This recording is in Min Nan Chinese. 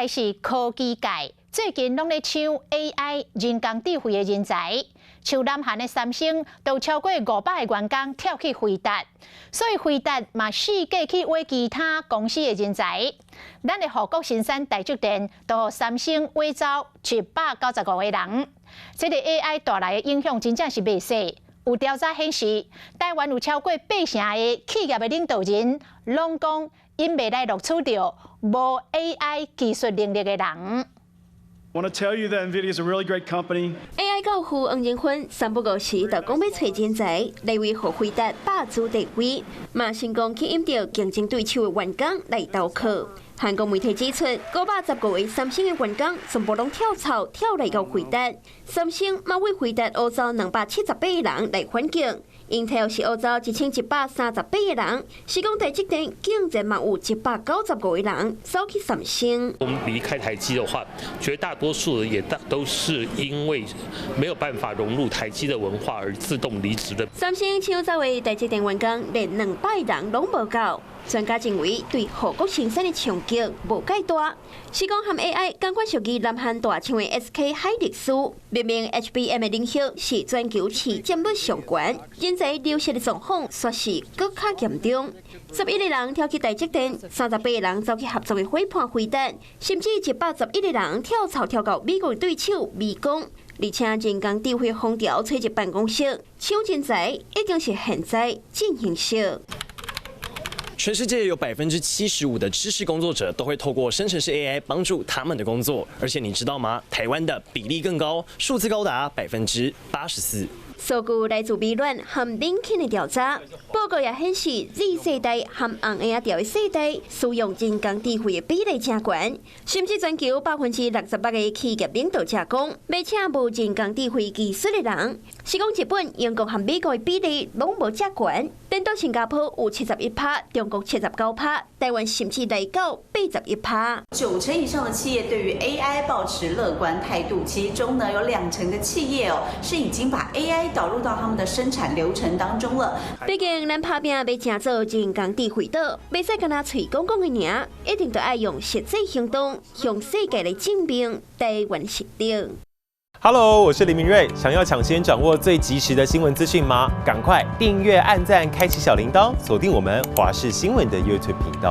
是科技界最近攏咧搶 AI 人工智慧的人才，像南韓的三星都超過500個員工跳去輝達，所以輝達嘛四界去挖其他公司的人才。咱的護國神山台積電都予三星挖走195個人，這個 AI 帶來的影響真正是袂細。有調查顯示，台灣有超過八成的企業的領導人攏講，𪜶袂來錄取著無 AI 技術能力的人。 Want to tell you that NVIDIA is a really great company. AI 教父黃仁勳三不五時就講欲揣人才來維護輝達霸主地位，嘛成功吸引著競爭對手的員工來投靠。韓國媒體指出，515個三星的員工全部攏跳槽跳來到輝達，三星嘛為輝達挖走278個人來反擊。Intel 是挖走1138個人，是講台積電竟然嘛有195個人走去三星。我們離開台積的話，絕大多數人也大都是因為沒有辦法融入台積的文化而自動離職的。三星搶走的台積電員工連200人攏無夠，專家認為對護國神山的衝擊無蓋大。是講和 AI 仝款屬於南韓大廠的 SK 海力士，明明 HBM 的領域是全球市佔率上懸，人才流失的狀況煞是閣較嚴重。11個人跳去台積電，38個人走去合作的夥伴輝達，甚至111個人跳槽跳到美國對手美光。而且人工智慧風潮吹入辦公室，搶人才已經是現在進行式。全世界有75%的知識工作者都會透過生成式 AI 幫助他們的工作，而且你知道嗎？台灣的比例更高，數字高達84%。數據來自微軟和 LinkedIn 的調查報告也顯示，Z 世代和紅嬰仔潮的世代使用人工智慧的比例誠懸，甚至全球68%的企業領導者講，欲請無人工智慧技術的人。是講日本、英國和美國的比例攏無遮懸，顛倒新加坡有71趴，中國79趴，台灣甚至來到81趴。九成以上的企業對於 AI 抱持樂觀態度，其中呢有2成的企業哦是已經把 AI 導入到他們的生產流程當中了。畢竟咱拍拚欲成做人工智慧島，袂使干焦喙講講的爾，一定著愛用實際行動向世界來證明台灣實力。 Hello，我是林明瑞。想要搶先掌握最及時的新聞資訊嗎？趕快訂閱、按讚、開啟小鈴鐺，鎖定我們華視新聞的 YouTube 頻道。